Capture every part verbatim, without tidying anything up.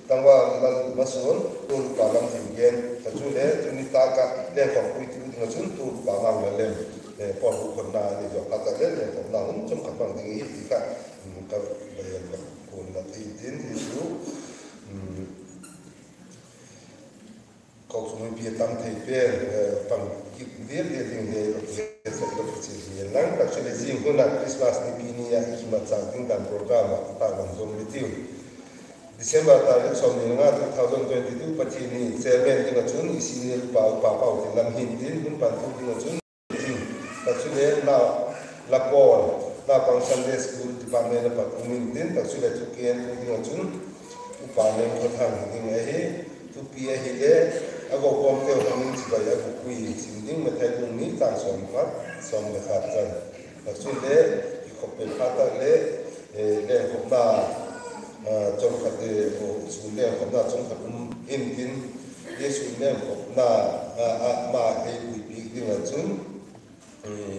Tangval Lalmasuan, tual upa Lamthingen, tak chu le tuni tak ah lengkhawm puitu ding ah chun tual upa Manglalem, eh, pawl bu khonna ni zawk a tak le lengkhawmna hun chawmkhat mang ding hi ti kha, um, ka, eh, ka kuan la thei tin hi chu, um, Kochuam mipi a tam thei pen, eh, pang kit lian lian ding le, eh, sep lo chi hi lang, tak chu le zing hun a Christmas nipi ni a i kimatchâk ding dan program ah tak lam zom mi tiu. December tarik sawmni le nga, two thousand twenty-two, Pathian ni, chairman ding ah chun i senior upa, upa Pau Thinlam hin tin, hun pantu ding ah chun, tak chu le na, la pawl, naupang Sunday School department a pat um in tin, tak chu le thugentu ding ah chun upa Lengkhothang hi ding ahi, thupi ahile, a gopawmteu hang in chibai a gupui sim ding Mathai bung ni chang sawm khat, sawm le khat chan. Tak chu le, i khop pe phat tak le, eh, lengkhawmna, ah, chawmkhat, eh, sun lengkhawmna chawmkhat um in tin, zia sun lengkhawmna, ah, ah, ma ei puipiak ding ah chun, eh,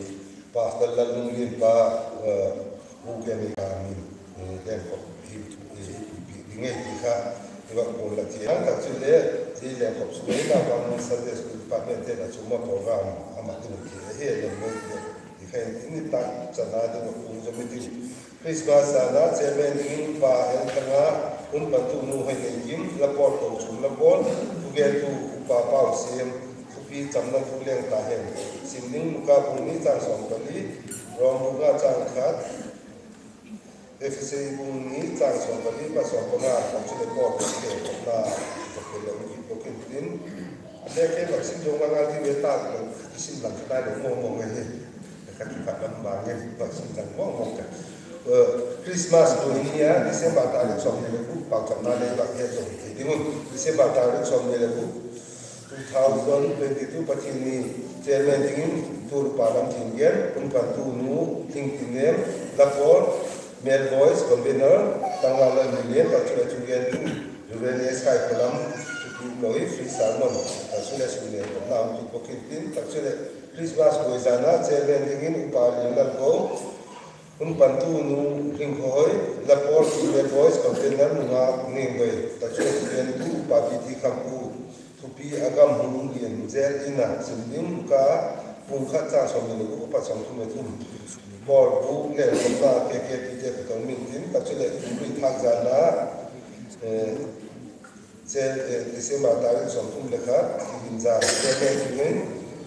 Pastor Lalnunglian pa, eh, U Gen i ka min, eh, lengkhawm hi, hi, hi puipiak ding ahi ti kha i va kuan la thei. Hang tak chu le, zia lengkhawm sung hi naupang Sunday School department te'n a chum a program a mat ding ti ahi lem mai ti kha in, i ni tak chan a ding a kuan zom i tiu. Christmas zan a chairman dingin Pa Elthanga, hun pantu nu Hoineikim, la pawl kochuam la pawl, thugentu upa Pausiam, thupi Chamnathu Lengtahen, sim ding Luka bung ni chang sawm pali, Rom bung nga chang khat, Ephesi bung ni chang sawm pali pat sawm panga, tak chu le pawl bu lengkhawmna, tak chu le um kit bawk in tin. Lekha vak sim zong a ngal ding ve tak lo, i sim lang kha nai lo mawng mawng ahi. Kha kiphat lam bang in vak sim zang mawng mawng ka. Eh, Christmas tuhin ni a, December tarik sawmni le gup pauchapna le vak het zong thei ding un. December tarik sawmni le gup, two thousand twenty-two, Pathian ni, chairman dingin tual upa Lamthingen, hun pantu nu Thingtinem, la pawl, male voice, convener, Tangval Lalmilian, tak chu le thugentu, Reverend S. Kaikholam, thupi lo hi, free sermon, tak chu le sun lengkhawmna um kit bawk in tin, tak chu le Christmas buai zan a chairman dingin upa Lianlalgo, hun pantu nu Hringkhawhoi, la pawl, female voice, convener nungak Nengdoi, tak chu le thugentu upa Pi T. Khampu, thupi a gam hung lian zel in a sim ding Luka bung khat chang sawmni le gup apat sawmthum le thum. Pawl bu lengkhawmna KKPte kha tawh min tin, tak chu le Thumlui thak zan a, eh, December tarik sawmthum le khat, Tihinza, chairman dingin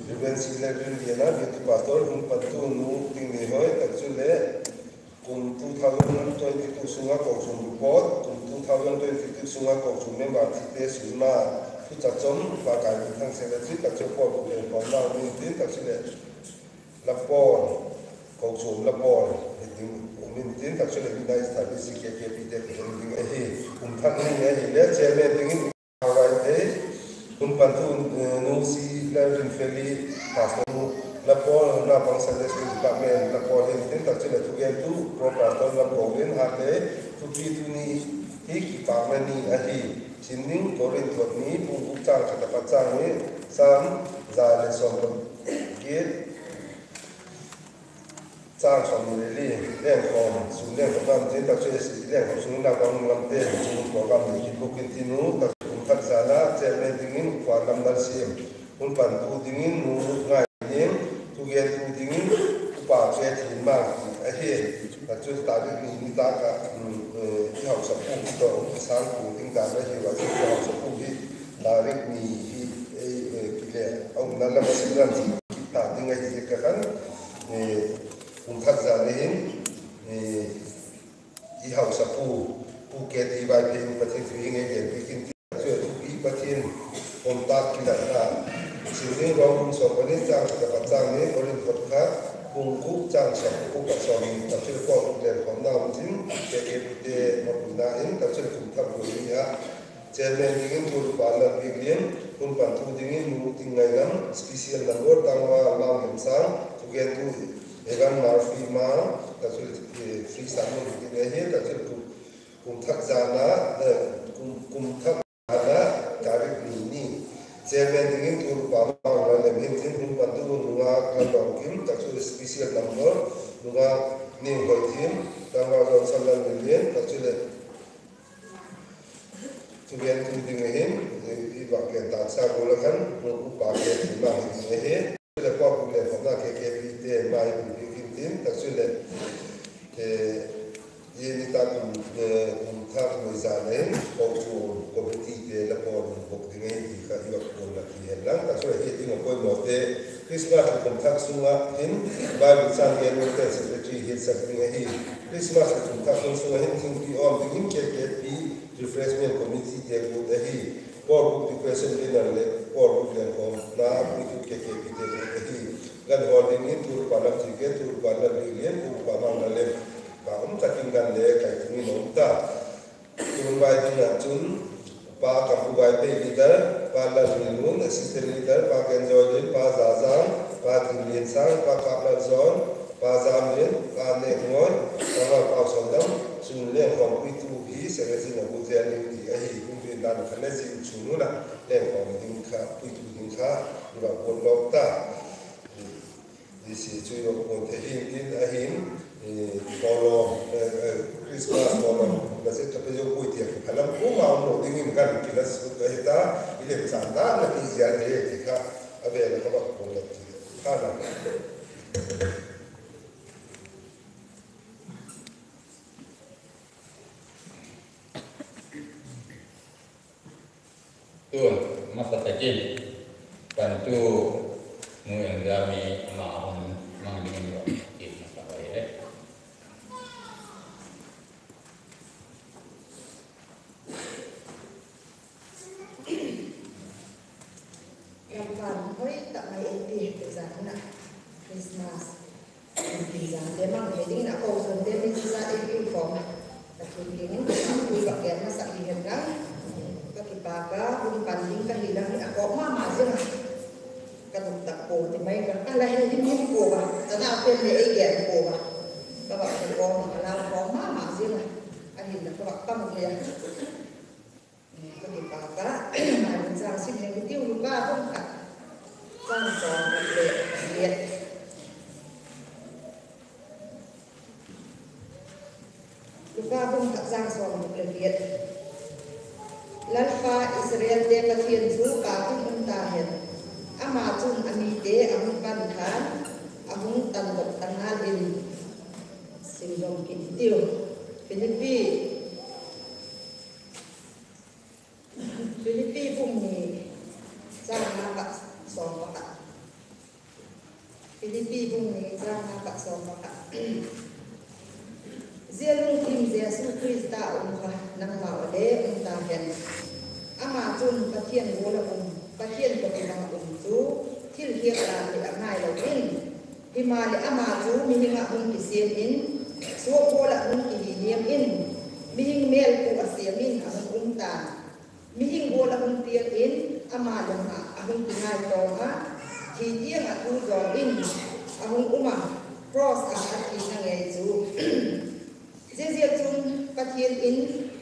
Reverend C. Lalrinliana, youth pastor, hun pantu nu Tingneihoi, tak chu le kum two thousand twenty-two sung a kochuam report, kum two thousand twenty-two sung a kochuam member thite sunna, thuchachom, Pa Kaiminthang secretary, tak chu pawl bu lengkhawmna um in tin, tak chu le la pawl, kochuam la pawl hi ding um in tin, tak chu le midnight service hi KKPte kha ding ahi. Kum thak ni ahile chairman dingin Vaiphei, hun pantu, eh, nu C. Lalrinfeli, pastor nu, la pawl, naupang Sunday School department la pawl hi in tin, tak chu le thugentu Pro Pastor Lamkolian Hatlei, thupi tuni hi kipakna ni ahi. Sim ding Korinth ni bung guk chang khat apat chang ni, Sam za le sawm le giat, chang sawmni le li, lengkhawm, sun lengkhawm lam tin, tak chu le lengkhawm sung in naupang lamte, chu program ni kit bawk in tin u, tak chu kum thak zan a chairman dingin upa Lamlalsiam, hun pantu dingin nu Ngailian, thugentu dingin upa Pethianmang ti ahi. Tak chu tarik ni nitâk ah, um, eh, i hausapu tawh um, i sângtu ding dan ahi a, chu i hausapu hi tarik ni hi, eh, eh, kile a umna lam a sim lam kit ta ding ahi ziak a khan, eh, kum thak zan a hin, eh, i hausapu, Pu K T Vaiphei, Pathian thu hing ei gen piak in ti, chu thupi Pathian um tak kilatna, sim ding Rom bung sawm pani chang khat apat chang ni, Korinth khat, bung guk chang sawm le guk apat sawmni, tak chu le pawl bu lengkhawmna um tin, KKPte mapuina in, tak chu le kum thak bu ni a chairman dingin tual upa Lalbiaklian, hun pantu dingin nu Tingngailam, special number Tangval Lalngemsang, thugentu Egan Murphy Mang, tak chu le, eh, free sermon hi ding ahi, tak chu le kum, kum thak zan a, eh, kum, kum thak zan a, tarik ni ni, chairman dingin tual upa Manglalem hin tin, hun pantu nungak Lalbangkim, tak chu le special number nungak Ninghoithim, Tangval Johnson Lalmilian, tak chu le Thugen tu ding ahin, i vak gen tâksa gual a khan, upa ke ti ma hi ding ahi. Chuleh pawlpi leh khawmna K K P te mai pi pi kin tin, tak chuleh, eh, i ni ta kum, eh, kum thak nuai zan ahin, kochuam committee te la pawl bok ding ahi ti kha i vak pawl la ti hen lang, tak chuleh hi ding a poimawte, Christmas leh kum thak sung ah hin, Bible châng gen note secretary hiatsak ding ahi. Christmas leh kum thak hun sung ah hin thingpi awm dingin K K P refreshment committee te guat ahi. Pawlpi decoration dinner leh pawlpi lengkhawmna puitu K K P te guat ahi. Gan hawl dingin tupa Lalthinggen, tupa Lallianlian, upa Manglalem, ka um tak in gan le kai tung in um ta. Tun vai ding ah chun, Pa Kampu Vaiphei leader, Pa Lalminlun assistant leader, Pa Kenjoilin, Pa Zazang, Pa Thinliansâng, Pa Kaplalzon, Pa Zamlin, Pa Nekngawi, Pa Pausandam, chun lengkhawm puitu hi secretary in a guat zel ding ti ahi. Kum tin dan kha le zing chun un a lengkhawm ding kha, puitu ding kha, i va guat lawk ta. Zia chu i va guat thei hin tin ahin, eh, pawllo, eh, eh, Christmas pawllo, ka zia ka pe zo pui ti a kha lam kuama um lo dingin kan kila suk ahi ta, i lemchan dan a ti zia le ti kha, a vêl a ka va guat lawk ti kha la. Tun, masa takin, pantu Nu Enjami ama hun mang dingin va ti masa vai le. Lalpa'n hoi tak mai ei pi, tuzan a Christmas, tuzan te mang thei dingin a kochuamte mi zia ei pi khawm a, Pathian kiang in tui va gen masak hi hen lang, ka kipâk a, hun pan ding ka hi lang hi a kawk ma ma ziang a, ka dam tak pua ti mai ka, ka la he hin hin pua a, ka na pen le ei gen pua a, ka va kawk a, ka la kawk ma ma ziang a, ahinla ka va pang thei a. Ka kipâk a, Bible châng sim leng hitiu, Luka bung khat, châng sawm le giat. Luka bung khat châng sawm le giat. Lalpa Israelte Pathian chu kâ tin um ta hen; ama chun a mite a hung pan khan, a hung tandok ta ngal in. Sim dong kit hitiu. Philippi, Philippi bung ni, châng nga pat sawm pakhat. Philippi bung ni, châng nga pat sawm pakhat. Zia lungthim Jesu Khrista um kha nangmau a le um ta hen. Ama chun Pathian gual ah um, Pathian tawh kibang ah um chu thil hiat dan hi a ngai lo in, himaleh ama chu mihing ah hung kisiam in, suak gual ah hung kihiniam in, mihing mêl pu a siam in a hung um ta'n. Mihing gual ah hung piang in, ama lung ah a hung kingaitawm a, thi tiang ah tu zawng in a hung um a, cross ah a thina ngei chu. Ziaziakchun, Pathian in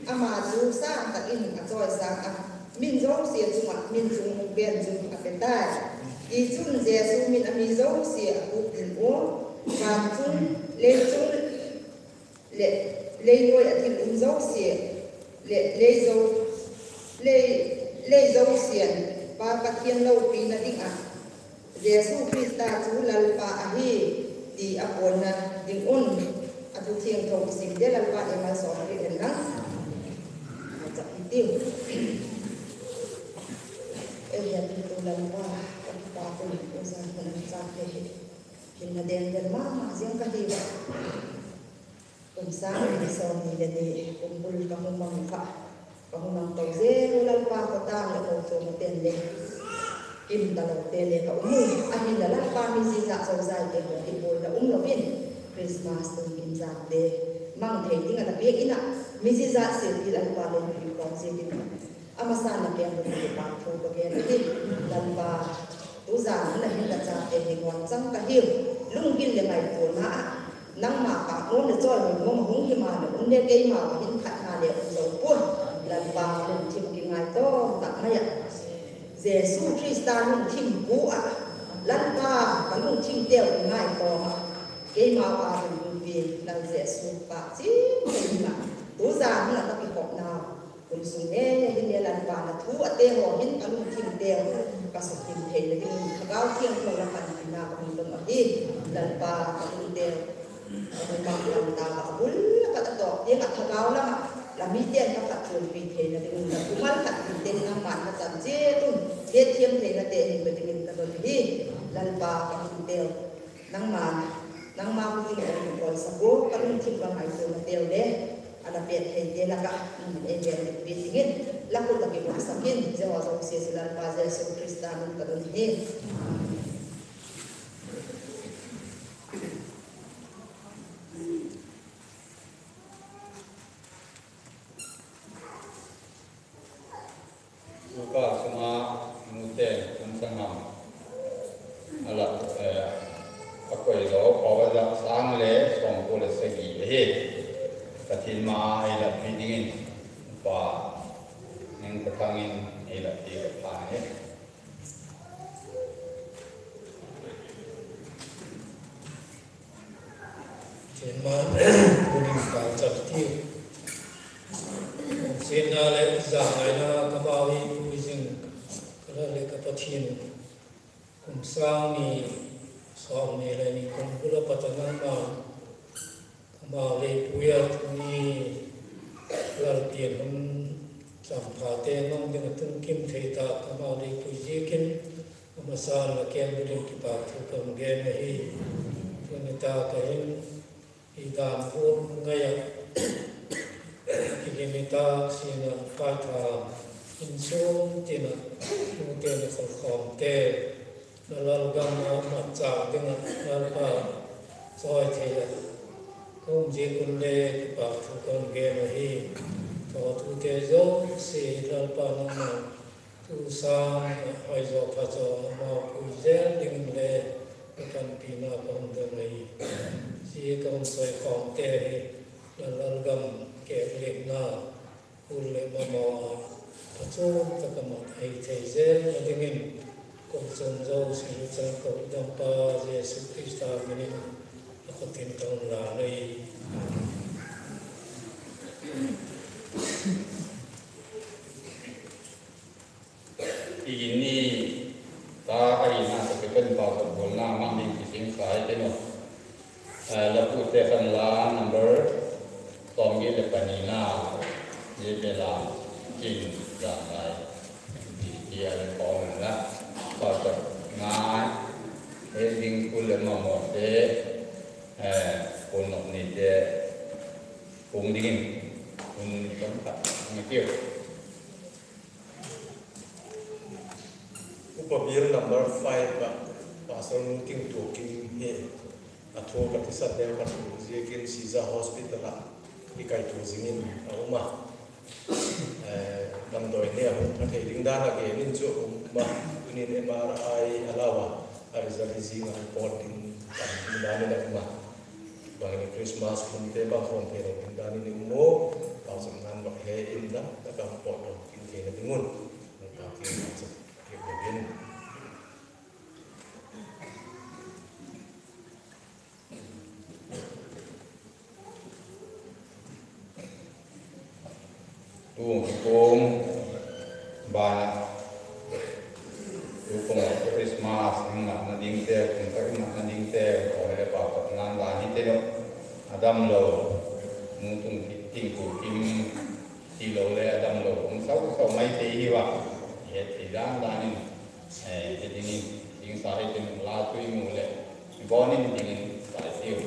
ama chu sâng tak in a chawisâng a, min zosia chung ah min chung pen chu a pe tai. Tichun, Jesu min ah mi zosia a hukdil ua, van chung, lei chung leh leinuai ah thil um zosia leh lei zo, lei, lei zosia'n Pa Pathian lopina ding ah Jesu Khrista chu Lalpa ahi ti a puanna ding un. A thu thiangtho i simte Lalpa'n ei malsawm piak hen lang. Chak i tiu. Ei hepitu Lalpa, ka kipâk un, tuzan hun a châkte hi hinna dendel ma ma ziang ka hi a. Kum sâng ni sawmni leh ni kum bul ka hung mang kha, ka hung mang to zel u Lalpa, khawtâng leh kochuam a pen le, kim talote le ka um u. Ahinla Lalpa, mi zia zat zozaite haw hi buaina um lo in, Christmas tun in zate mang thei ding ah la piak in ah, mi zia zat sil hi Lalpa le mi khawm ziakin a masa na pen hun kipâk thu ka gen hi. Lalpa, tuzan hun ah hin la chate hi ngawn chang ka hiu. Lunggil leh ngaituana ah, nangma pâknawm leh chawimawina hung hi ma leh um le keima a hin phatna le um zo pua'n. Lalpa, lungthim kingaitawm tak mai ah, Jesu Khrista lungthim pu ah, Lalpa, ka lungthimteu kingaitawm ah, keimau â ding hun piak Lal Jesu pâk chiat thei ding ah, tuzan hun ah ka kikhopna hun sung e hin le Thu a te haw hin a lungthimteu ka sukhin theina dingin Thagau Thiangtho la panpina ka hung don ahi. Lalpa, ka lungteu a hung bang lam ta a bul la khat a tawk tiang ah thagau lam ah la mite'n ka phatchuampi theina dingin la thumal khat tin ten nangma'n ka chan chiat un hetthiam theina te hin pe dingin ka don ahi. Lalpa, ka lungteu nangma, nangma hung in ka lungkawl sak ua, ka lungthim ka ngaituanateu le a la pêt theite lak ah nangma'n ei gen dik piak dingin la khut ah kipawlsak in, zia haw zosia chu Lalpa Jesu Khrista min in ka don hi. Luka sunga nute an sangham a la, eh, a koi lo pau a za sâng le sawmkua le sagi ahi. Pathian ma ei la pi dingin pa Neng Ka Thang in ei la pi ka phan ahi. Pathian ma bunin ka chak ti. Siatna leh zangaina ka mau hi pui zing ka Lal leh ka Pathian, kum sâng ni sawmni leh ni kum bul a pat a nangma'n ka mau lei pui a, tuni Lalpian hun champhate nang ding a tun kim thei ta ka mau lei pui ziakin, a masa'n la keng bul in kipakthu ka hun gen ahi. Tuni tak ah hin i dan gual ngai ah, i lim i tak sin ah paitha, insung tin ah, nute ni khawlkhawmte, la lalgam ah matchâk ding ah Lalpa, chawi thei ah ka um ziak un le kipakthu ka hun gen ahi. Thawthute zosia Lalpa nangma'n tu sâng ah hoi zaw pha zaw a mau pui zel dingin le ka panpina ka hun don ahi. Zia ka hun chawikhawmte hi la lalgam kêkliakna, kul leh mamaw ah phachuam tak a mat ahi thei zelna dingin, kochuam zosia chang ka Dampa Jesu Khrista min in a khut in ka hun lân ahi. I gin ni ta a ina ka pe pen pa ka bawlna mang ding kisingsa i tin u. La pute khan la number sawmgiat leh panina, zia bel a kin dan lai ti a le pawm la, pa ka ngai, he ding kul leh mamawte, kun nok nite, kun dingin, kun kam khat ngai tiu. Upa bial number five ah Pastor Nu Tingtuakim hi a thu ka thisan deu ka thu ziakin Caesar Hospital ah i kaitua zing in a um a, damdawi ni a hung pha thei ding dan a gen in chu a um a, tunin M R I a lau a, a result hi zing a report ding dan in a um a. Bangin Christmas khunte bang khawm theilo ding dan in i um u, pauchapna'n bak he in la, la kam pawt lo ding theina ding un, Lalpa kiang in pauchap piak dingin. Tu kum ban ah, tu kum Christmas i matna dingte, kum tak i matna dingte, aw he pauchapna'n dan hi te lo, a damlo, Nu Tung Tingtuakim tilo le a damlo um sau sau mai thei hi a, i het thei dan dan in, he dingin, dingsa hi tin la tui mu leh, i bawn in dingin, sai tiu.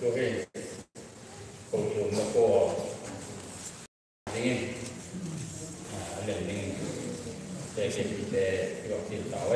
Kochuamna kua dingin, a lel dingin, te kin te i vak til tau e.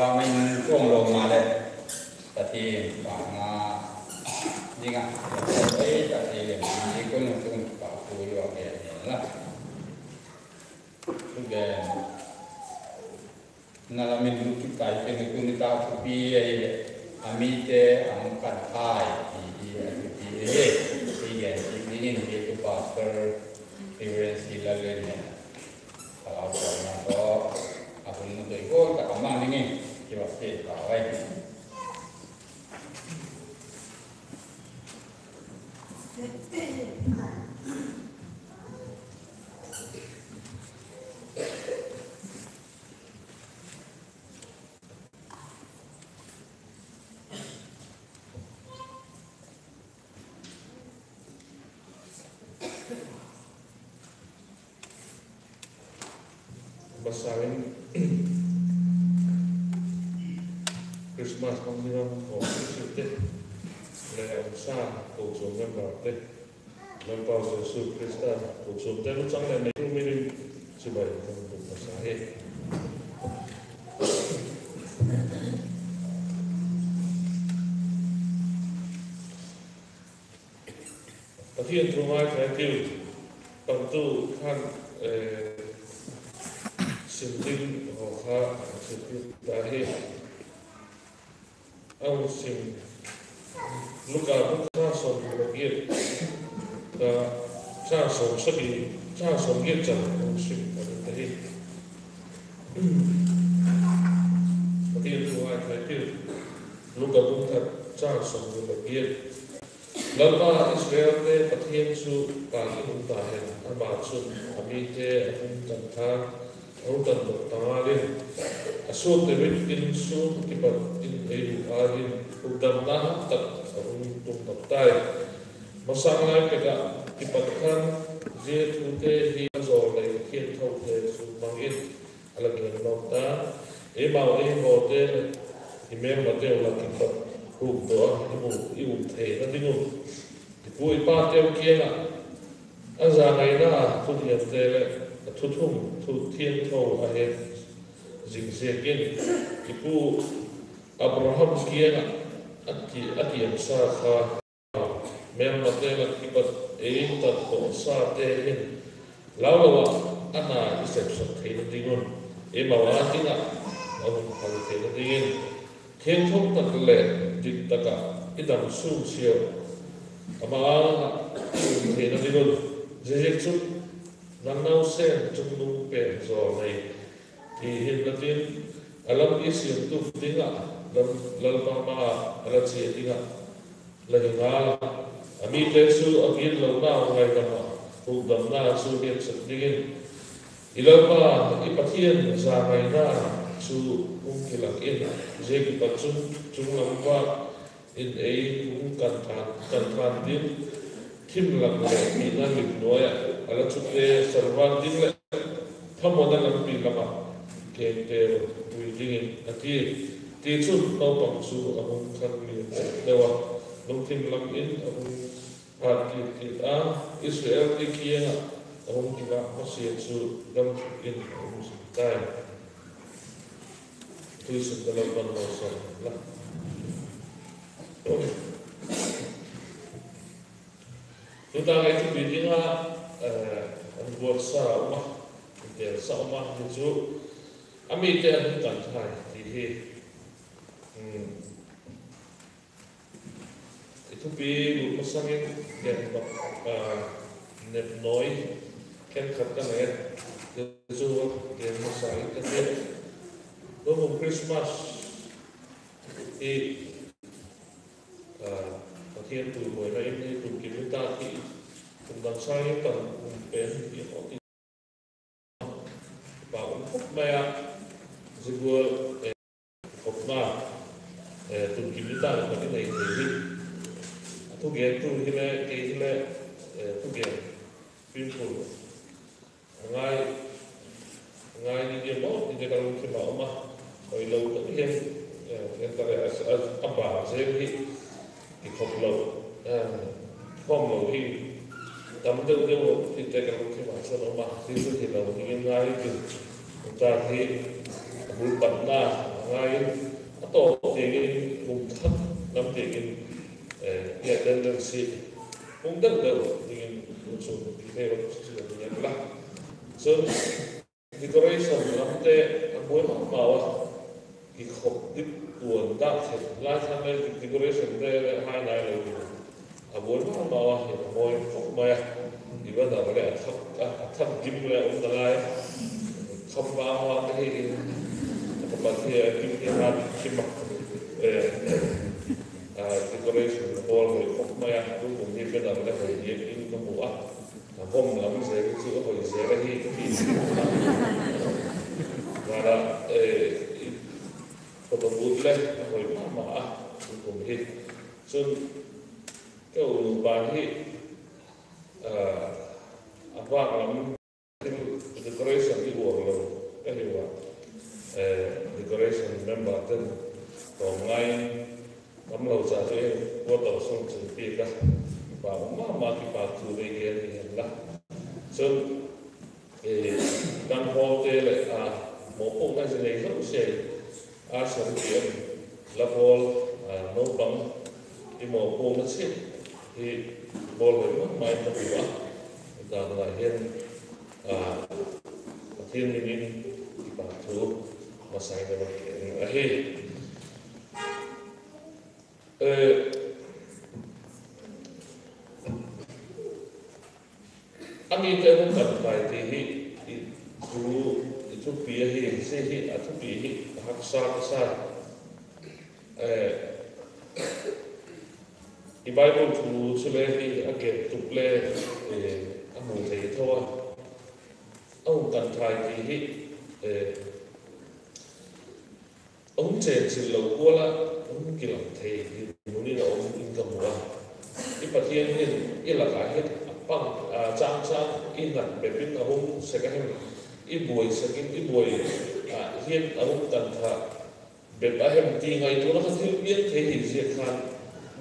Mai nung chuang lo maleh, Pathian pâkna ding ah, ei tak thei lem ding kun chung pa tu yo ke la. Thugen na lam in lut kit tai, tuni ta thupi ahileh, a mite a hung kan thai ti hi a thupi ahi. Ei gen ti dingin hi tu Pastor Reverend Silallen in, Thagau pawlna tawh a hun na doi gual tak a mang dingin kipak sia tau ai. Masa in, Christmas hung ding a um khawm Christiante, le a um sa kochuam memberte, Lalpau Jesu Khrista kochuamte luchang leh neitu min in chibai hung bûk masa hi. Pathian thu ngaithai tiu, pantu khan, eh, sim ding haw kha, sim ding ta hi. A hung sim, Luka bung khat chang sawmguk leh giat, chang sawm sagi, chang sawmgiat chan hung sim a ding ahi. Pathian thu ngaithai tiu, Luka bung khat chang sawmguk leh giat. Lalpa Israelte Pathian chu pâk in um ta hen, ama chun a mite a hung kan than, a hung tandok ta ngal in, a suakte mit in sung kipat in ei hu â dingin hukdamna tak a hung tung tak tai. Masang lai pek ah kipat khan zia thute hi a jawlnei thiangthote chu mang in a la gen nawk ta, eimau ei hawte leh i mêlmateu lak kipat hukdawk a i mu, i um theina ding un, i pu i pateu kiang ah a zangaina thuthiamte leh a thuthung thu thiangtho a het zing ziakin, i pu Abraham kiang ah a ti, a tiamsa kha, mêlmate lak kipat ei tatdawsate hin lau lo ah a na i sepsak theina ding un, eimau â ding ah a hun phal theina dingin, thiangtho tak leh dik tak ah i dam sung siau ama âng ah i um theina ding un. Ziaziakchun, nang nausen chungnung pen jawlnei ti hin la tin, a lam i siamtu ding ah, Lalpa ma ah a la chia ding ah la hi ngal a, a mite chu a gitlonau ngaidam ah hukdamna chu hiatsak dingin, i Lalpa i Pathian zangaina chu hung kilâk in, zia kipat chun chunglam vâk in ei hung kan than, kan than ding, thim lak leh tina lim nuai ah a la chute salvâk ding leh thamawna lampi lam ah kengte pui dingin a ti. Tichun, naupang chu a hung khangmi deu a, lungthim lam in a hung hat kit kit a, Israelte kiang ah a hung kilâk masia chu gam thuk in a um zing tai. Tuisun ka lo pan lo sa la. Tuta ngai thupi ding ah, eh, an buatsa um a, an telsa um a, hi chu a mite a hung kan thai ti hi. I thupi lut masang in gen, ah, nep nawi khenkhat ka nei, chu gen masa in ka ti. Tukum Christmas hi, ah, Pathian tuibuaina in ei tum kim i ta hi, kum dang sâng in kan um pen hi, pa um khop mai a, zia gual, eh, khopna, eh, tum kim i ta leh ka ti nei thei hi. A thugentu hile, kei hile, eh, thugen fimkhur a ngai, ngai ni dia maw ti te ka lungthim ah um a, hoilo tak hi, eh, en ta leh a, a, a bang zel hi kikhop lo, eh, khawm lo hi tam deu deu ti te ka lungthim ah chun um a, ti chu hilo dingin ngai tin, ta hi a bul patna ngai in, a tawp tiang in kum khat lam tiang in, eh, i attendance hi hung deu deu dingin hun sung pi thei lam chu ngen la. Chun decoration lamte a buai ma mau a, kikhop dik tuan dak khen lai khan le decorationte hai nai lo ding a buai ma mau a, hi a mawi khop mai a. I banner le a thak, a thak dim le um nalai. Kham vang vang ka hi in, ka pat hi a kim hi hat kim a. Eh, a decoration a bawl hoi khop mai a, tukum hi banner le hoi diak in ka mu a. A bawm lam zel chu a hoi zel ahi ka ti. Vara, eh, photo booth le a hoi ma ma a, tukum hi. Chun ka u nupa hi, a vak lam decoration i uar lo ka hi ua, decoration member ten tawm ngai in, tam lo cha chu in quarter sung chun piak a, pa ma ma kipakthu nei gen hi hen la. Chun kan hawlte leh a mawpuakna zi nei zosia, a san tiang la bawl, naupang i mawpuakna chiat hi bawl hoi ma mai ta ua, dan lai hian, Pathian min in kipakthu masa in a va gen ahi. A mite hung kan thai ti hi i thu, i thupi ahi, zia hi a thupi hi a haksa ka sa. I Bible thu chule hi a gen tup le a mu thei tho a, a hung kan thai ti hi a hung chen chil lo kual ah a hung kilang thei dinmun in a um in ka mu a. I Pathian hin i lak ah hin a pang, chang chang i nat bep in a hung sek a hem, i buai sek in i buai ah hin a hung kan tha bep a hem ti ngaituana kha thil piang thei hi ziak khan,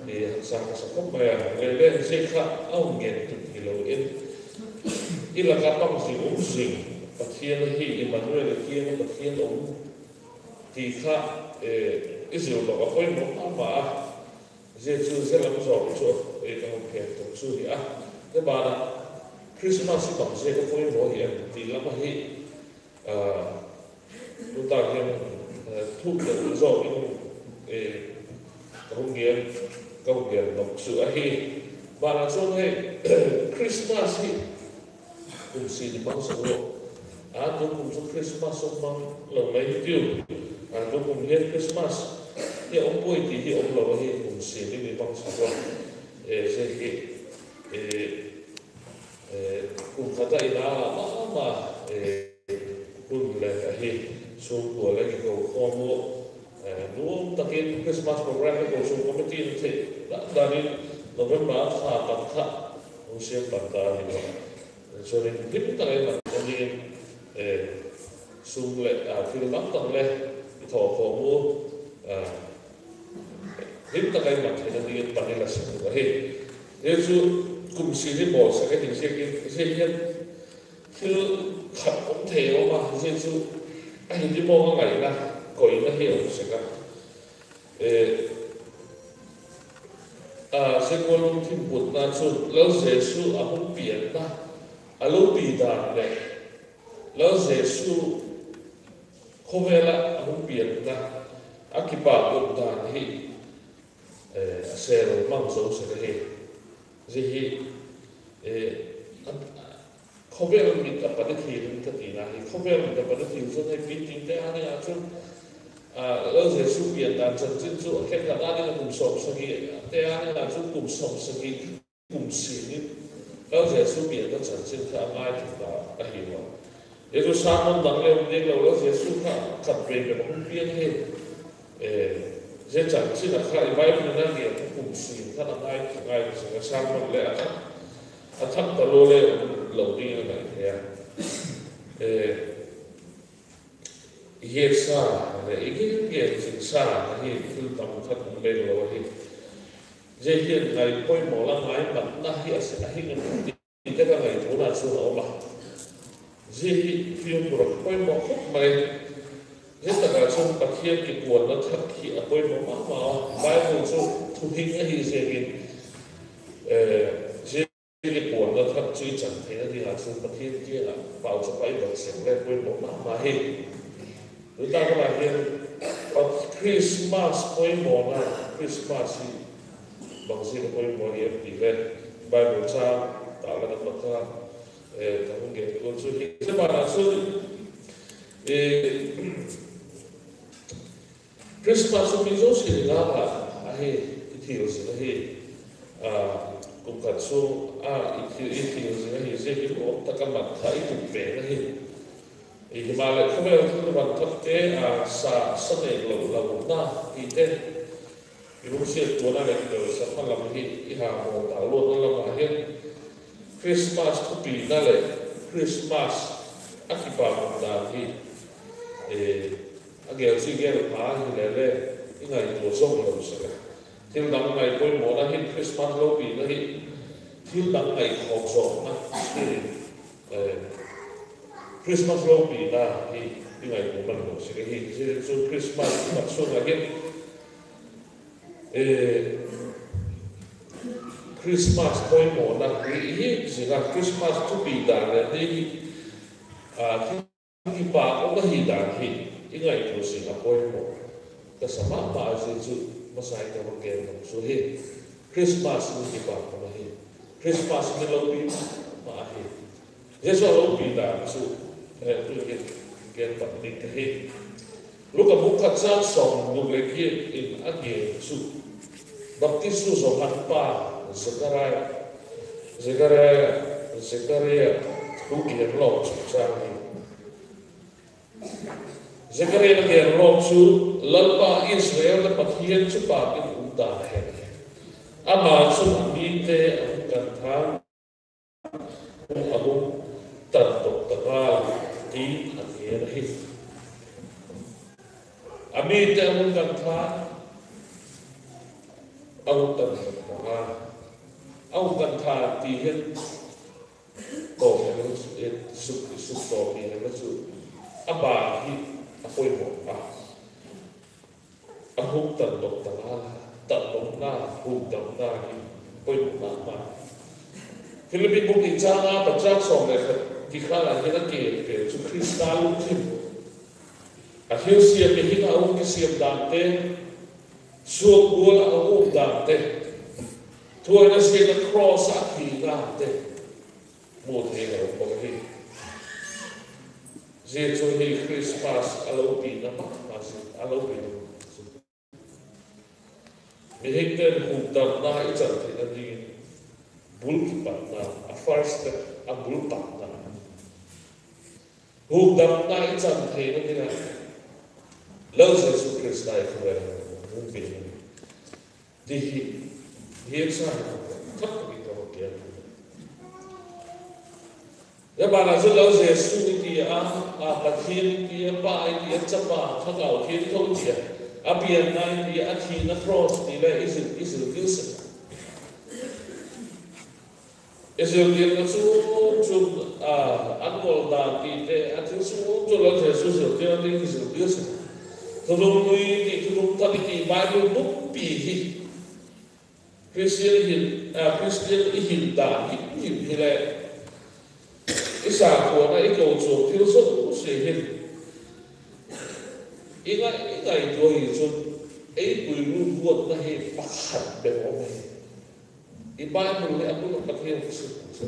haksa ka sa khop mai a. Le le ziak kha a hung gen tup hilo in, i lak ah pang zing um zing Pathian ahi, Immanuel a kiang ah Pathian um ti kha i zil dok a poimaw ma ma a. Zia chu zia lam zawk chu ka hung gen tup chu hi a. Zia ban ah Christmas i bang ziak a poimaw hi em ti lam ahi, tuta hian thuk deuh zawk in ka hung gen, ka hung gen dok chu ahi. Ban ah chuan hei Christmas hi kum sin i hmang sak ua, a tukum chu Christmas hung hmang lo mai hi tiu, a tukum hian Christmas hi a awm puai ti hi awm lo ahi, kum sin in i hmang sak ua. Zia hi kum khat a i nal a ma ma hun le ahi, sungkual le kiko khawm u, nuam takin Christmas program hi kochuam committee in theih dan dan in November a kha tak kha hung siam pan ta ni lo. Chuan in him tak a i mat dingin, sum leh thil dang dang le i thawkhawm u, him tak a i mat theina dingin pan i la sak u ahi. Zia chu kum sin i bawlsak ahi ziakin, zia hian thil khat awm thei a awm a, zia chu a hi ti mawng a ngaina, koina hi a awm sek a. Zia kual lungthim butna chun Lal Jesu a hung pianna a lopi dan leh Lal Jesu khawvel ah a hung pianna a kipak ut dan hi a sel mang zo sek ahi. Zia hi khawvel mit a pan i thil in ka tina hi, khawvel mit a pan i thil chun hei pi tingte a ding ah chun Lal Jesu pian dan chanchin chu a khenkhat a ding ah kum sawmsagi te a ding ah chun kum sawmsagi kum sin in Lal Jesu pianna chanchin kha a ngaithla ahi a. Jesu sermon dang le um ding lo, Lal Jesu kha khat vei bep a hung piang hi. Zia chanchin a kha i Bible in a lian kum sin kha a ngai, ngai sek a, sermon le a thak, a thak ta lo le um lo ding a ngai thei a. I hiatsa leh i gen gen zingsa ahi, thil tam khat um mek lo ahi. Zia hian ngai poimaw la, ngai matna hi a hing em ti te ka ngaituana chun a awm a. Zia hi fiamtura poimaw khawp mai. Zia tak ah chun Pathian kikuanna thak hi a poimaw ma ma a. Bible chu thuhing ahi ziakin, zia kikuanna thak chu i chan theina ding ah chun Pathian kiang ah pauchap a i dot sek le poimaw ma ma hi. Tuta hun ah hin Christmas poimawna, Christmas hi bangziak a poimaw hiam ti le Bible châng tak la ka pat a, ka hung gen tuan chu hi. Zia ban ah chun Christmas chu mi zosia ding a ahi, i thil zing ahi. Kum khat sung a i thil zing ahi ziakin awm tak a mat kha i tup pen ahi. Himaleh khawvel thil van thakte, sa sa nei lo, la umna tite, i lungsiat tuana leh kidoisak na lam hi i ha maw ta luatna lam ah hin Christmas thupina leh Christmas a kipâk umdan hi a gel chi gel pha hile le i ngaitua zawm lo sek a. Thil dang ngai poimawna hin Christmas lopina hi thil dang ngaikhawk zawkna hi, Christmas lopina hi i ngaitua man lo sek ahi. Zia chu Christmas i mat sung ah hin Christmas poimawna hi i hi zing a, Christmas thupi dan le ni hi, thil kipâk um ahi dan hi i ngaitua zing a poimaw ka sa ma ma. Zia chu masa i ka va gen dok chu hi, Christmas ni kipâk um ahi, Christmas ni lopi ma ma ahi. Jesu a lopi dan chu tu in gen pat ding ka hi. Luka bung khat châng sawmguk leh giat in a gen chu baptisu Johan pa Zekaria, Zekaria, Zekaria thu gen lawk chu châng hi. Zekaria a gen lawk chu, Lalpa Israel le Pathian chu pâk in um ta hen. Ama chun a mite a hung kan tha, a hung tandok ta ngal, ti a gen ahi. A mite a hung kan tha, a hung tandok ta ngal, a hung kan tha ti hin tawm hen la chu, suk tawm hi hen la chu, a ban hi a poimaw a. A hung tandok ta ngal, tandokna, hukdamna hi poimaw ma ma. Philippi bung ni châng a pat châng sawm leh khat tikhal ah hin a gen pen chu Khrista lungthim, a thilsiam, mihing ah hung kisiam dante, suak gual ah a hung um dante, thuaina siatna cross ah a thi dante mu thei lo bawk hi. Zia chu hi Christmas a lopina ma ma chu, a lopina ma ma chu. Mihingte'n hukdamna i chan theina dingin bul kipatna, a first step, a bul patna, hukdamna i chan theina ding ah Lal Jesu Khrista i khawvel a hung piang hi ti hi, hi sa hi thak tak in ka va gen. Zia ban ah chu Lal Jesu i ti a, a Pathian i ti a, Pa i ti a, Chapa, Thagau Thiangtho ti a, a pianna i ti a, a thina cross ti le i zil, i zil dil sek a. I zil dil na chu, chu, a, an ngol dan tite, a thil chu chu Lal Jesu zil dil na ding i zil dil sek a. Thunung lui ti, thunung thak i ti, Bible pumpi hi Christian hin, a, Christian i hin dan hi, i hin hile, i sakhuana, i kochuam thil zosia hin i ngai, i ngaitua hi chun, ei puilut guatna hi pakhat bep um hi. I Bible leh a bul ah Pathian thu sim chu,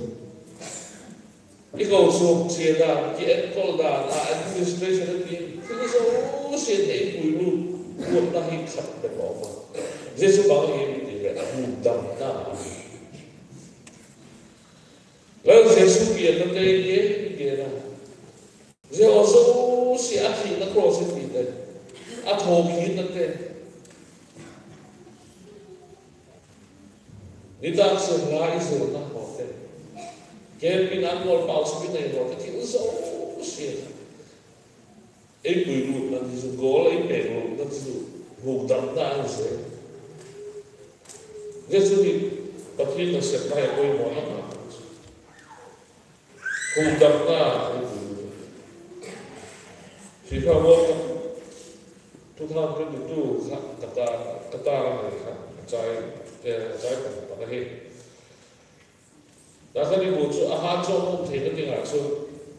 i kochuam chia dan, kienkol dan, a administration a ti, thil zosia ei puilut guatna hi khat bep a um a. Zia chu bang ahi em i ti leh hukdamna ahi. Lal Jesu pianna te i gen a, zia haw zosia, a thina cross i tite, a thawkitna te, nitâk sim la i zilna hawte, kepin an ngawl pau suk i nei hawte, thil zosia ei puilutna ti chu, gawl ei pêklutna ti chu hukdamna ahi zel. Zia chu hi Pathian nasepna hi a poimaw ma ma chu, hukdamna ei puilut. FIFA World Cup Two thousand twenty-two kha ka ta, ka ta a ngai kha a chai, eh, a chai pan pan ahi. Takhan i bu chu a hat zawk um theina ding ah chun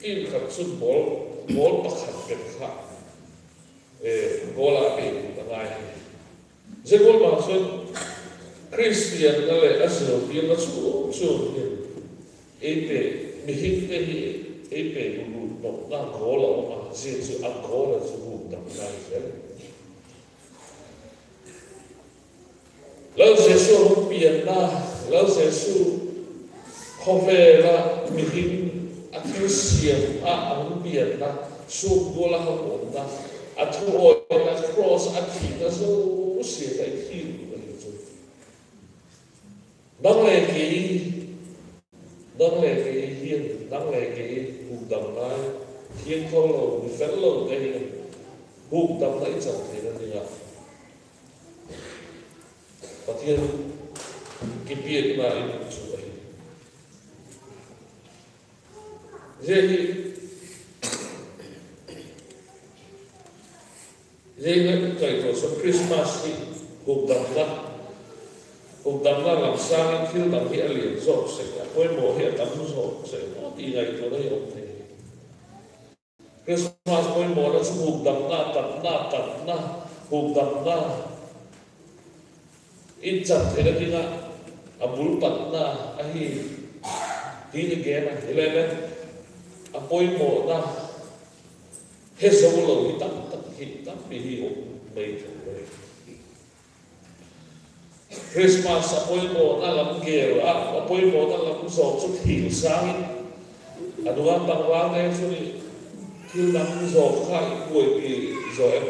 team khat chun ball, ball pakhat bep kha, eh, goal a pe a ngai hi. Zia gual ma chun Khristian na leh a zil ding a chuam chuam hin ei pe, mihingte hi ei pe lut nopna goal a um a, zia chu a goal a chu hukdamna hi zel. Lal Jesu a hung pianna, Lal Jesu khawvel ah mihing a thilsiam ah a hung pianna, sûm gual a hung umna, a thu awina, cross a thina zosia kha i thil ahi chu. Nang le kei, nang le kei hin, nang le kei hukdamna, thiangtho lo, mi fel lo te hin hukdamna i chan theina ding ah Pathian kipiakna i mu chu ahi. Zia hi, zia hi ngaitua chu Christmas hi hukdamna, hukdamna lam sâng in thil dang hi a lian zawk sek, a poimaw hi a tam zawk sek ti ngaituana hi um thei. Christmas poimawna chu hukdamna, tatna, tatna, hukdamna i chan theina ding ah a bul patna ahi, ti i gen a. Hilele, a poimawna he zo lo hi tam tak hi, tampi hi um mai thei. Christmas a poimawna lam gel a, a poimawna lam zawk chu thil sâng in, a nung a tangvalte chun thil dang zawk kha i buaipi zaw em?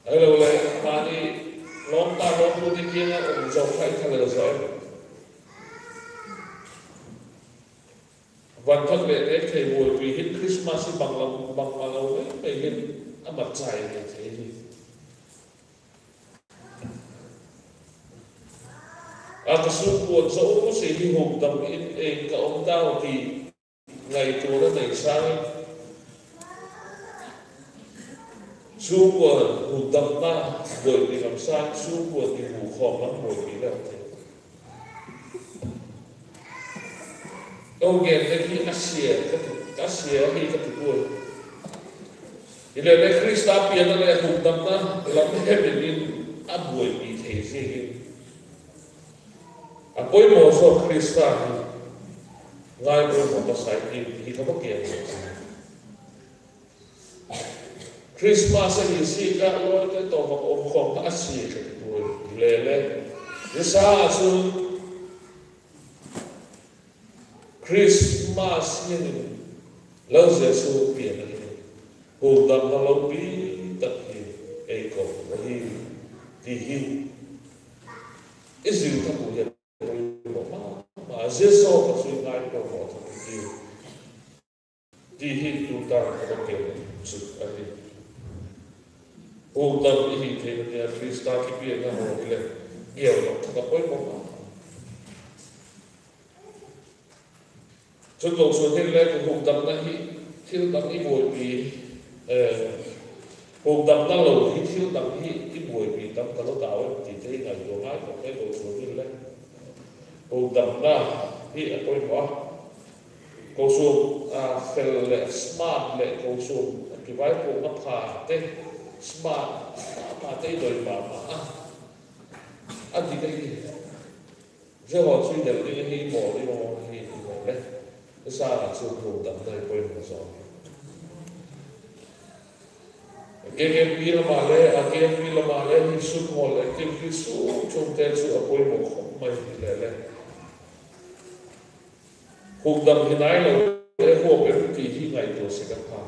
Ahiloleh mani lawmta lawmtute kiang ah um zawk kha i thalel zaw em? Van thak leh nek thei buaipi hin Christmas hi banglam, bangmalo mei mei hin a mat chai thei thei hi. A ka sungkuan zosia hi hukdam in ei ka um tau ti ngaituana nei sâng in, sungkuan hukdamna buaipi lam sâng, sungkuan i hukhawm lam buaipi lam thei. Ka gen leh hi a sia, ka ti, a sia hi ka ti puai. Hilele Khrista pianna leh hukdamna lam hemil in a buaipi thei ziakin, a poimaw zaw Khrista hi ngai poimaw ka sai ti hi ka va gen. Christmas ahi ziak a lawite tawh va um khawm a sia ka ti puai. Hilele, zia sâng ah chun Christmas hin Lal Jesu pian ahi, hukdamna lopi tak hi ei ko ahi ti hi i zil thak u hi a poimaw ma ma, zia zaw ka chu i ngai poimaw thak hi ti hi tu tan ka va gen chu ahi. Hukdam i hi theina ding a Khrista kipiakna haw hileh gel thak a poimaw ma. Chun kochuam hin le hukdamna hi thil dang i buaipi, eh, hukdamna lo hi thil dang hi i buaipi tam ka lo tau em ti te i ngaitua ngai tawh le kochuam hin le hukdamna hi a poimaw a. Kochuam a fel leh smart leh kochuam a kivaipuakna phate, smart phate i doi ma ma a, a dik ahi. Zia haw chu i del ding ahi, bawl ding ahi ti le, i sâng ah chu hukdamna hi poimaw zaw. K K P lam ah le, a K K P lam ah le, hi sukhawl activity chuam chuamte chu a poimaw khop mai hi le le, hukdam hi nai lo le huap em ti hi ngaitua sek a pha.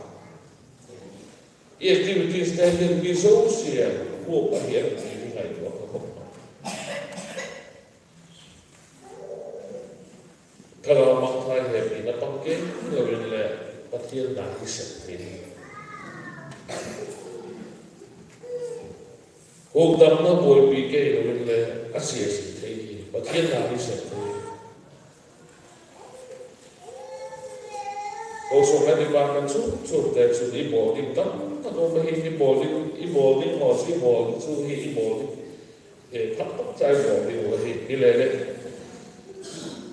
I activitieste hin mi zosia huap ahi em ti hi ngaitua a pha khop mai. Thagau mangthai hepina pang kei lo in le Pathian na hi sep thei hi. Hukdamna buaipi kei lo in le a sia sia thei hi, Pathian na hi sep thei hi. Kochuam a department chuam chuamte chun i bawl ding tam tak um ahi, i bawl ding, i bawl ding haw chu i bawl chu hi i bawl ding, eh, phat tak cha i bawl ding uh ahi, hilele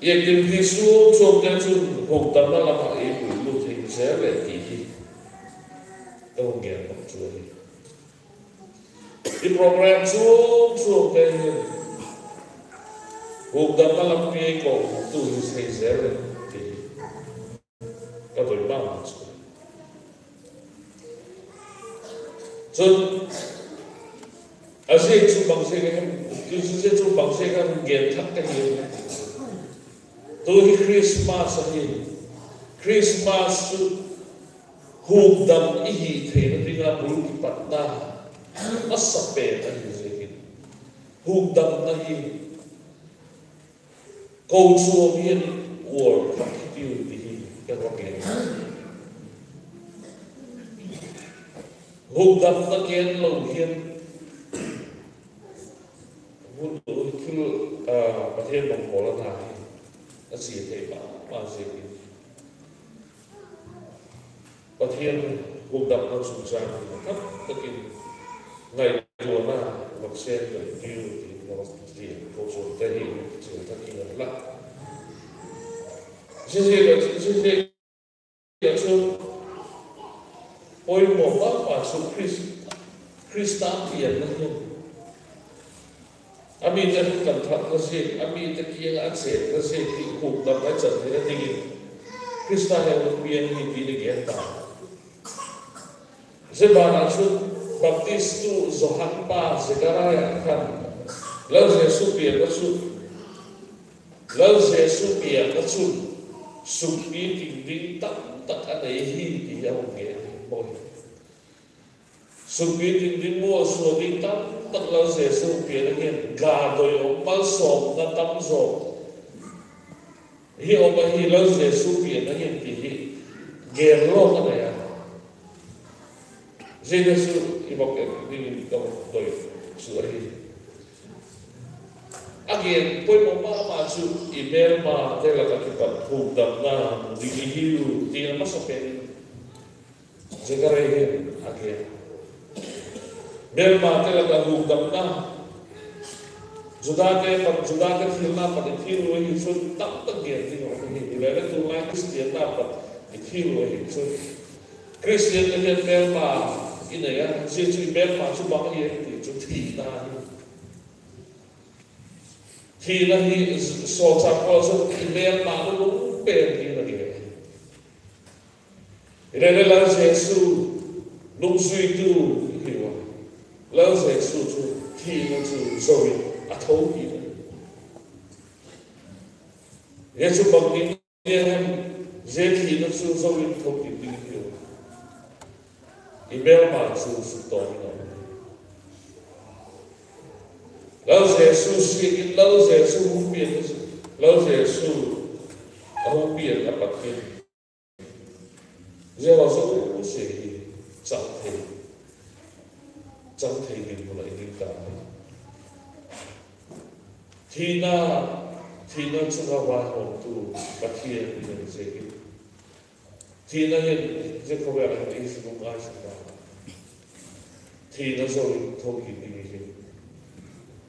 i activity chuam chuamte chun hukdamna lam ah i puilut thei zel leh ti hi ka hung gen bang chu ahi. I program chuam chuamte hin hukdamna lampi ei kawktu hi thei zel leh ti ka doi ma ma chu. Chun, a ziak chu bang ziak a, tu chu ziak chu bang ziak a gen thak ka hi. Tu hi Christmas ahi. Christmas chu hukdam i hi theina ding a bul kipatna a sa pen ahi ziakin, hukdamna hi kochuam hin uar thak hitiu ti hi ka va gen. Hukdamna gen lo hin, hun, thil, ah, Pathian bang pawl a na hi a chia thei ma ma ziakin, Pathian hukdamna chungchâng hi a tam tak in ngaituana vak sêm doi tiu ti ka va ti, kochuamte hi chia thak in a la. Zia, zia, zia, zia chu poimaw ma ma chu Khris-, Khrista pianna hin a mite hung kan thakna ziak, a mite kiang ah a chênna ziak hi hukdamna i chan theina dingin Khrista hin a hung pian hi ti i gen ta. Zia ban ah chun baptistu Johan pa Zekariah khan Lal Jesu pianna chu, Lal Jesu pianna chun sukpi ting ding tam tak a nei hi ti a hung gen hi maw. Sukpi ting ding, malsawm ding tam tak Lal Jesu pianna hin ga doi um, malsawmna tam zaw hi um ahi Lal Jesu pianna hin ti hi gen lawk a nei a. Zia chu i vak et dingin ka doi chu ahi. A gen poimaw ma ma chu i mêlmate lak ah kipat hukdamna mu ding i hiu ti a masa pen in Zekariah hin a gen. Mêlmate lak ah hukdamna, Judate pat, Judate thilna pat i thil uh ahi chun tam tak gen ding a um ahi. Hilele tulai Khristianna pat i thil uh ahi chun, Khristian ahi'n mêlma i nei a, zia chu i mêlma chu bang ahi em ti chu thina hi. Thina hi sawlchâk Paul chun i mêlma nunung pen ding a gen. Hilele Lal Jesu nungzuitu i hiu a, Lal Jesu chu thina chu zo in a tho hi. Zia chu bang ding a hem, zia thina chu zo in tho kit ding i hiu a, i mêlma chu suktawn in a um. Lal Jesu ziakin, Lal Jesu hung pian, Lal Jesu a hung pian a pat in zia haw zosia hi chang thei, chang thei ding mun ah i ding ta. Thina, thina chung ah vaihawmtu Pathian i hi ziakin, thina hin zia khawvel ah hin ei zui ngai sek a, thina zo in tho kit ding i hi.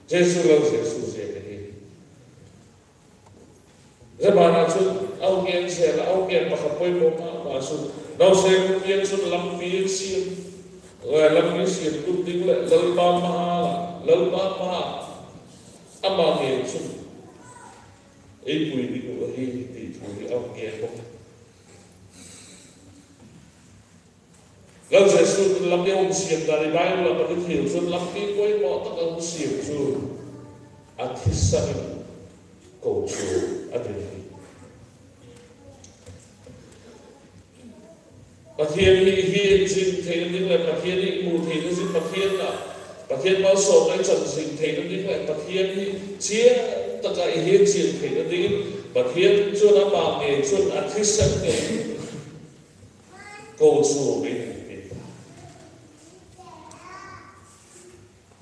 Jesu, Lal Jesu ziak ahi. Zia ban ah chun a hung gen zel a, a hung gen pakhat poimaw ma ma chu, nausen hung gen chun lampi siam, lampi siam lut ding leh Lalpa ma, Lalpa ma, ama ngen chun ei pui ding uh ahi ti thu hi a hung gen bawk. Lal Jesu lampi a hung siam dan i Bible ah i hethiam chun lampi poimaw tak a hung siam chu a thisan in kochuam a ding hi. Pathian hi i hiat zing theina ding leh Pathian hi i mu theina ding, Pathian ah, Pathian malsawmna i chan zing theina ding leh Pathian hi chian tak ah i hiat chian theina dingin Pathian chun ama ngei chun a thisan ngei kochuam ei hung piak.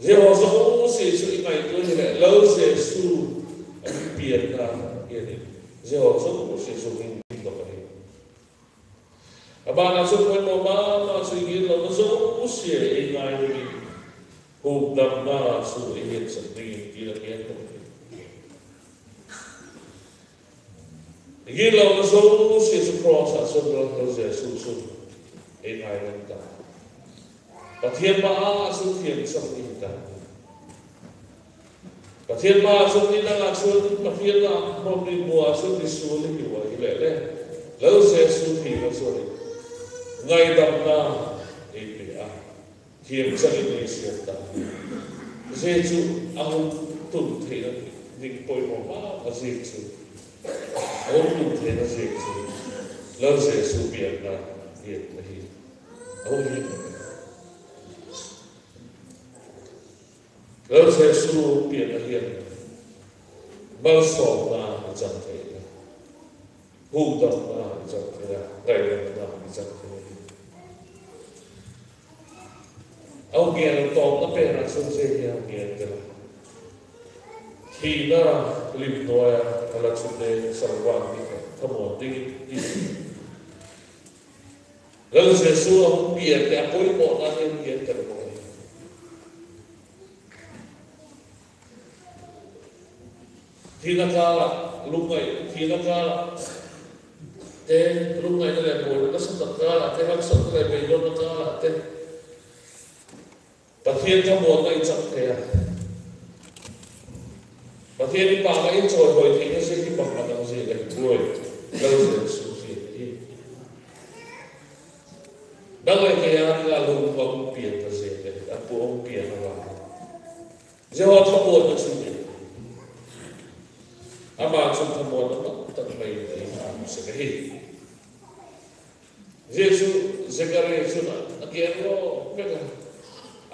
Zia haw zosia chu i ngaitua hileh Lal Jesu a hung pianna hi ahi. Zia haw zosia chu hung piak ahi. A ban ah chun poimaw ma ma chu i gitlona zosia ei ngai dingin, hukdamna chu ei hiatsak dingin ti la kian tawh. I gitlona zosia chu cross ah chun Lal Jesu chun ei ngai ding ta. Pathian ma ah chun thiamchang i hi ta. Pathian ma ah chun i nang ah chun Pathian a hawm ding mu ah chun i sual i hi ua hileh le, Lal Jesu thina chun ngaidamna ei pe a, thiamchang in ei siam ta. Zia chu a hung tun theina ding poimaw ma ma zia chu, a hung tun theina zia chu Lal Jesu pianna hi ahi. A hung hi Lal Jesu pian ahi'n, malsawmna i chang thei a, hukdamna i chang thei a, ngaidamna i chang thei a. A hung gen tawpna pen ah chun zia hi a hung gen tel a, thina lim nuai ah a la chun le salvang ding, thamuan ding i ti. Lal Jesu a hung pian leh a poimawna hi a hung gen tel a. Thina kâl ah lungngai, thina kâl ah te, lungngaina leh buaina nasatak kâl ah te, haksatna leh beidonna kâl ah te, Pathian thamuanna i chang thei a, Pathian i pâk ah i chawihoi theina zia hi bang a dang zia ahi puai, Lal Jesu zia ahi. Nang leh kei â ding ah lung a hung pian ta zia ahi, a pu a hung pian a la, zia haw thamuanna chu, ama chun thamuanna tak mai ei pâk sek ahi. Zia chu Zekaria chun a gen law vek a,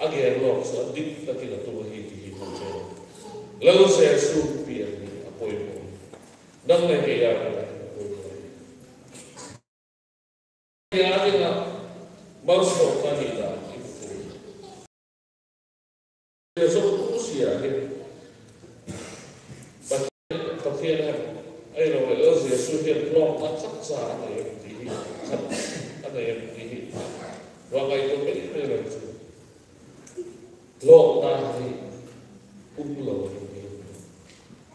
a gen law chu a dik tak in a tung ahi ti hi mu chu, Lal Jesu pian hi a poimaw, nang leh kei â ding ah a poimaw. Kei â ding ah malsawmna hi dan i mu Jesu, Jesu hi Pathian, Pathian hem, ahiloleh Lal Jesu hin lawkna khatcha a nei em ti hi, khat a nei em ti hi, va ngaitua mei mei leng chu, lawkna hi um lo hi,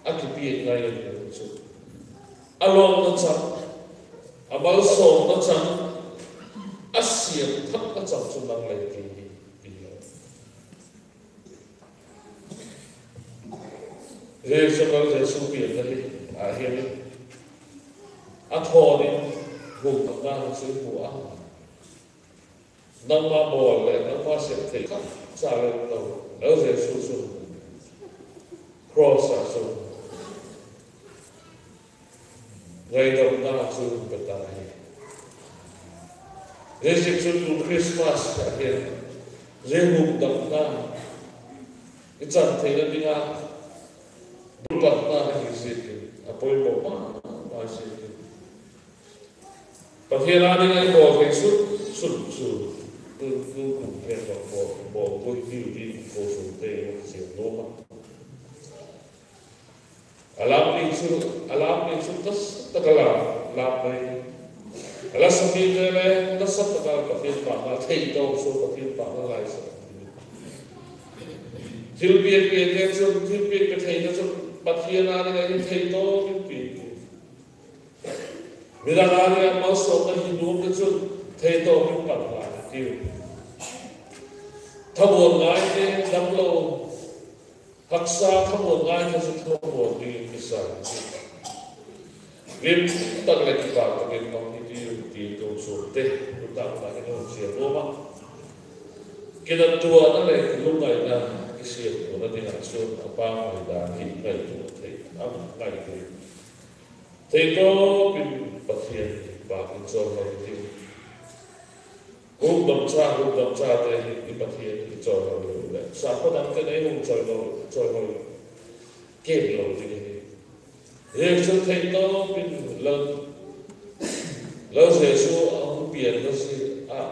a kipiak ngai em chu, a lawkna chang, a malsawmna chang, a siam thakna chang chu nang leh kei hi, ti hi. Jesu, Lal Jesu pianna hi ahi'n, a thawn in hukdamna chu i mu a, nangma bawl leh nangma sep thei khatcha le lo, Lal Jesu chun cross ah chun ngaidamna chu hung pe ta hi. Zia ziak chun tu Christmas ah hin zia hukdamna i chan theina ding ah bul patna ahi ziakin, a poimaw ma ma ziakin, Pathian â ding ah i bawl thei sun sun chu, tu, tu kum pen bang bawl, bawl pui diu ding kochuamte i va chia nuam a. A lam ni chu, a lam ni chu nasa tak a la, lam ni, a la sa mite le nasa tak a Pathian pâkna thei tawm chu, Pathian pâkna lai sa. Thilpiak piakte chun, thilpiak pe theina chun Pathian â ding ah hin thei tawm in piak. Midang â ding ah malsawmna hi nuamte chun thei tawm in pang lai tiu. Thamuan ngaite damlo, haksa thamuan ngaite chu thamuan dingin kisa chu, lim tak leh kipâk tak in mang hi tiu ti kochuamte, tu tak tak in hung chia nuam a. Kinatuana leh lungngaina kisiamtuana ding ah chun a pang mai dan hi ngaitua thei, a ngaitua thei tawp in Pathian pâk in chawihoi tiu. Hukdamcha, hukdamchate hi i Pathian i chawihoi lo leh, sakhaw dangte'n ei hung chawihoi, chawihoi kei lo ding ahi. Zia chu thei tawp in Lal, Lal Jesu a hung pianna zia ah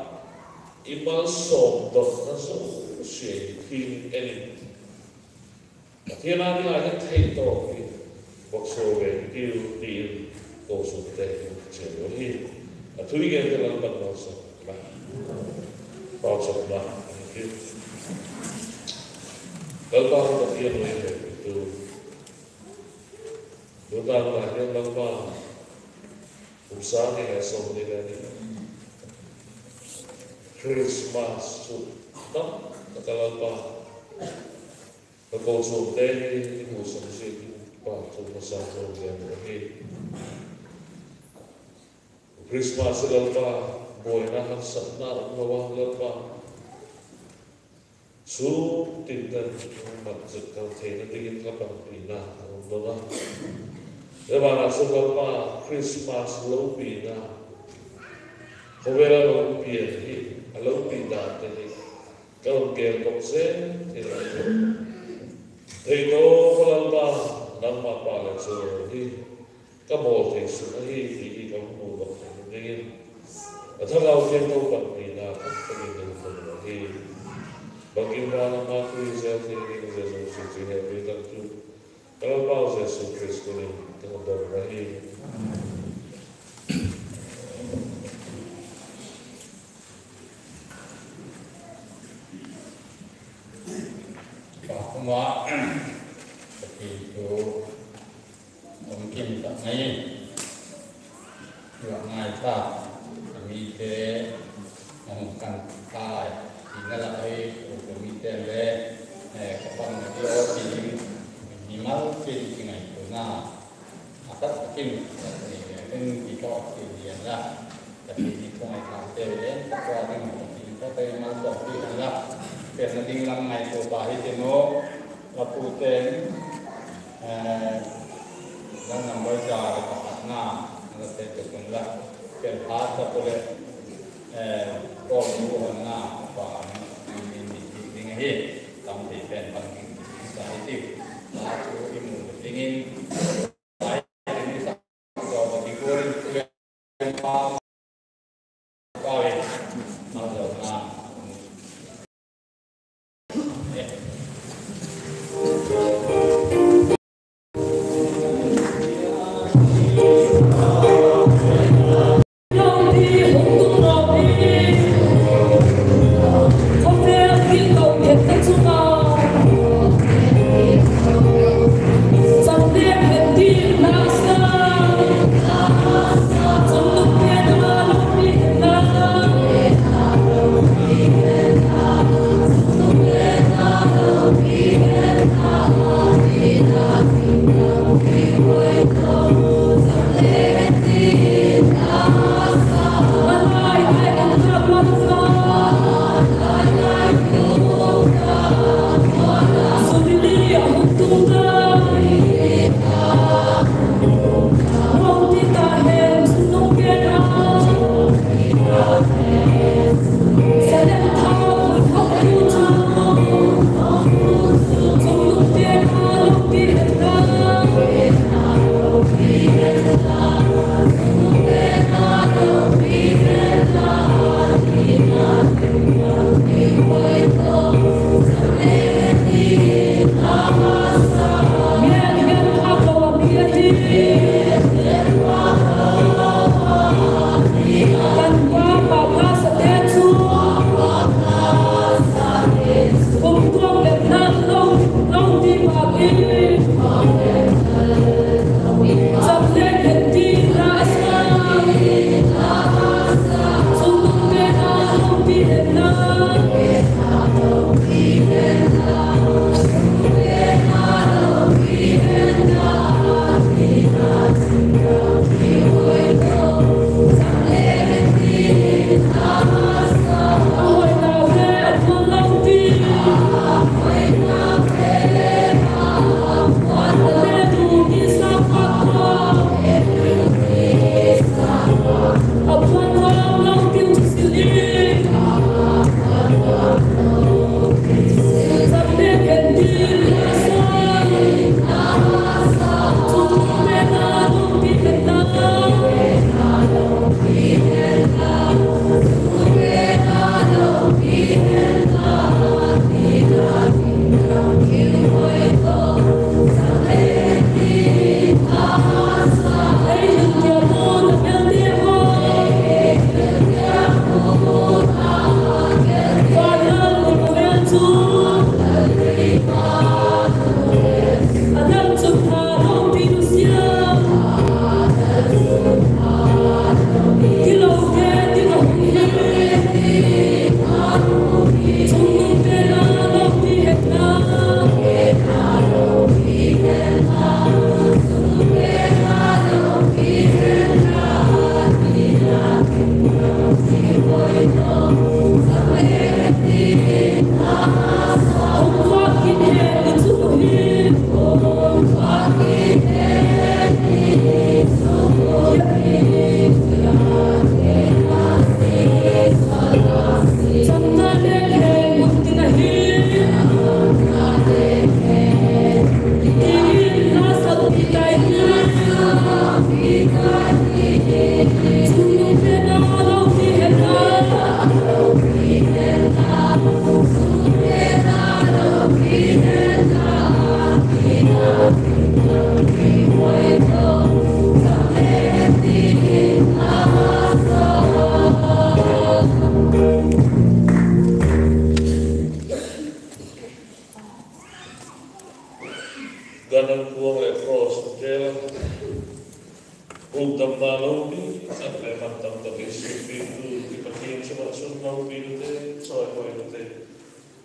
i malsawm dotna zosia hi thil en in, Pathian â ding ah hin thei tawp in vak suak ve tiu ti in kochuamte kichian u hi. A thu i gente Lalpa'n malsawm hen la. Pauchapna. Lalpa, Pathian, ei hepitu, tu dan ah hin Lalpa, kum sâng ni leh sawmni leh ni, Christmas chu tam tak a Lalpa, ka kochuamte hi i musak ziakin kipak thu ka sa zo gen ahi. Christmas hi Lalpa, buaina haksatna um lo a Lalpa, sûm tin tan mat zet kal theina dingin la panpina a um lo a. Zia ban ah chun Lalpa, Christmas lopina, khawvel a lopi hi, a lopi dante hi ka hun gen dok zel in a, theitawp a Lalpa, nangma pâk leh chul hi ka bawl thei suk ahi ti hi ka hun mudok theina dingin, a Thagau Thiangtho panpina tak takin ka hun don ahi. Bangkim vang ama thu i zel thei ding, zia zosia chu hepi tak chu ka Lalpau Jesu Khrista min in ka hun don ahi. Pa, ama, Pathian thu um kim tak ngai in, i va ngai ta, a mite a hung kan tai tina lak ahi, tu mite le, eh, ka panna ding aw ti ding, mimal tin kingaituana a tak takin, in ti tawh ti lian la, ka ti ni kong ai kha te le, ka tua ding ka ti ka te mal tawh ti hen la, penna ding lam ngaitua pa hi ti maw, la pu ten, eh, la number za le pakhatna, la te tu kun la, pen pha ta pu le, eh, ko lu hon na, pa, ni, ni, ni, ni, ding ahi, tam thei pen pan ding, sa hi ti, la tu i mu dingin,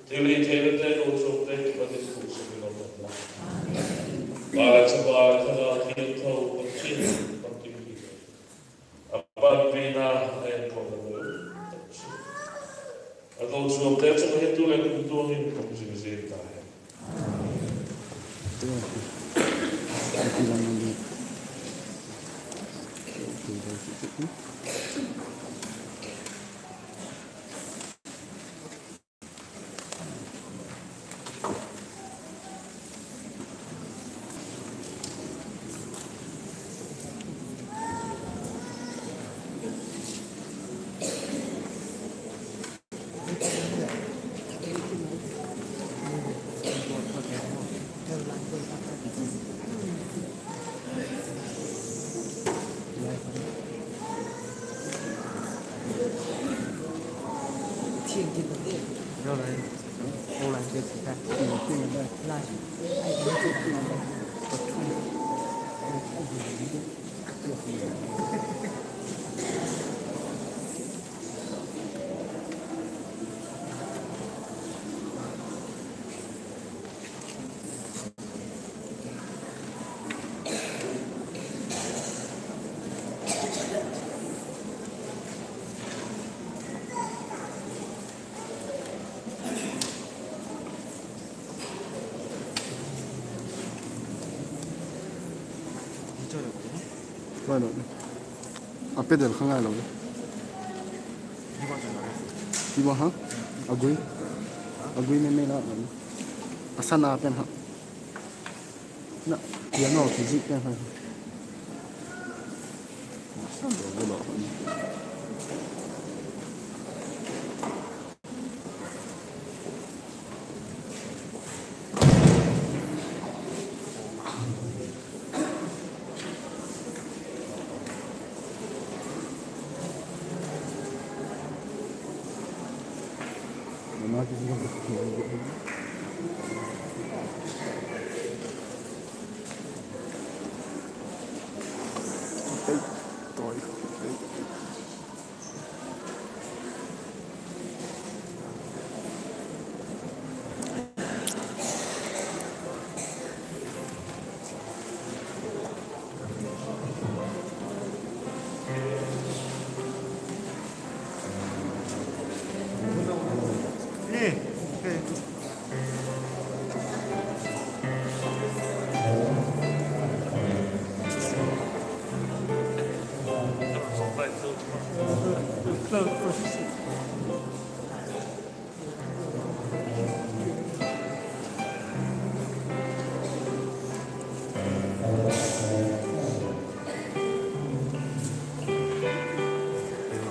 Thilhitheina te, kochuamte kipat in kusuk in um hen la. Pa le Chapa le Thagau Thiangtho Pathian, Pathian hi. A panpina a enkhawmna doi tak chu a kochuamte chung ah hin tu leh kumtuang in um zing zing ta hen. Ngai lo. A pedal kha ngai lo. Hi ba ha? A gui. A gui me me la. A sana pen ha. Na, piano kizik pen ha.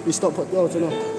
I stop phot lo chu no.